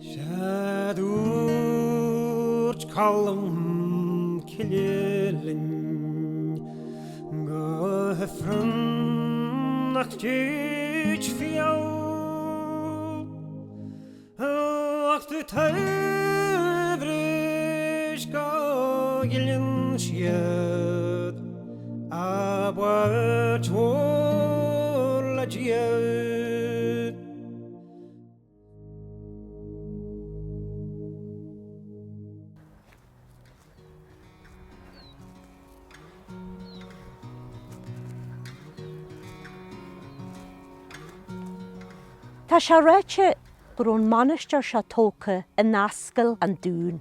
Sea dúirt Colm Cille linn go hIfreann nach dtitfí ann Ach tú taibhris go gceileann siad a bpáirt mhór le Dia. Tá sé ráite go raibh an mainistir seo tógtha in ascaill an dúin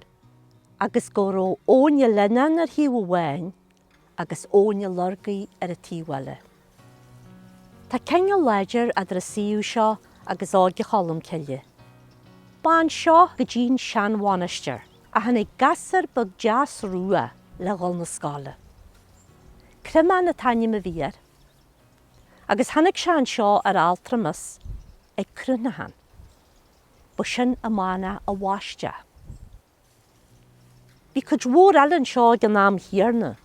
agus go raibh Abhainn an Leannáin ar thaobh amháin agus Abhainn an Lorgaidh ar an taobh eile. Tá ceangal láidir eadar an suíomh seo agus óige Cholm Cille. Ba anseo go dtí'n seanmhainistir a tháinig gasúr beag deas rua le dhul 'na scoile. Croimeán an t-ainm a bhí air. Agus tháinig sé anseo ar altramas ag cruithneachan. Ba sin an manach a bhaist é. Bhí cuid mhór eile anseo ag an am chéanna,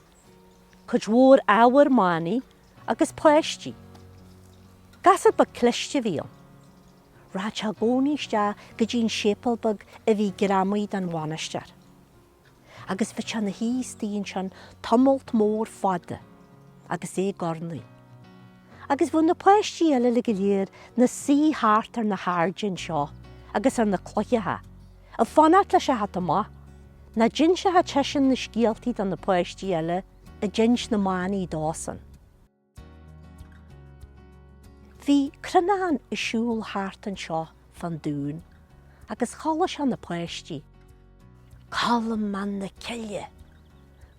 cuid mhór ábhair manaigh agus páistí. Gasúr beag cliste a bhí ann. Rachadh sé i gcónaí isteach go dtí an séipéal beag a bhí greamaithe den mhainistir. Agus bheadh sé ina shuí istigh ansin tamalt mór fada agus é ag urnaí. Agus bheadh na páistí eile uilig go léir 'na suí thart ar na hairde anseo agus ar na cloicheacha, ag fanacht leis a theacht amach, ná d'inseochadh seisean na scéaltaí do na páistí eile a d'inis na manaigh dósan. Bhí Cruithneachán ag siúl thart anseo fán dún agus chuala sé na páistí, Colmán na Cille!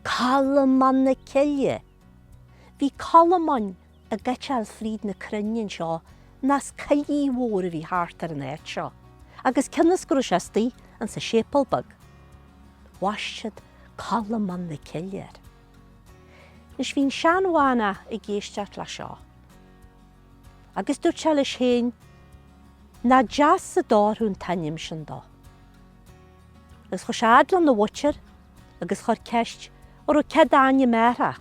Colmán na Cille! Bhí colmáin ag eiteáil fríd na crainn anseo nós coillidh mhór a bhí thart ar an áit seo agus cionn is go raibh sé istigh insa séipéal beag, bhaist siad Colmán na Cille air. Anois bhí an seanmhanach ag éisteacht leis seo agus dúirt sé leis féin nach deas a d'oirfeadh an t-ainm sin dó. Agus chuaigh sé a fhad lena mhuintir agus chuir ceist an raibh cead a ainm a athrá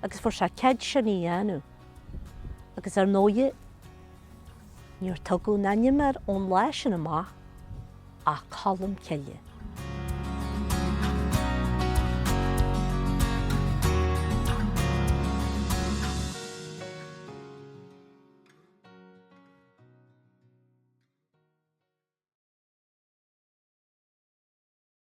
agus fuair sé cead sin a dhéanamh. Agus ar ndóighe níor tugadh aon ainm air ón lá sin amach ach Colm Cille.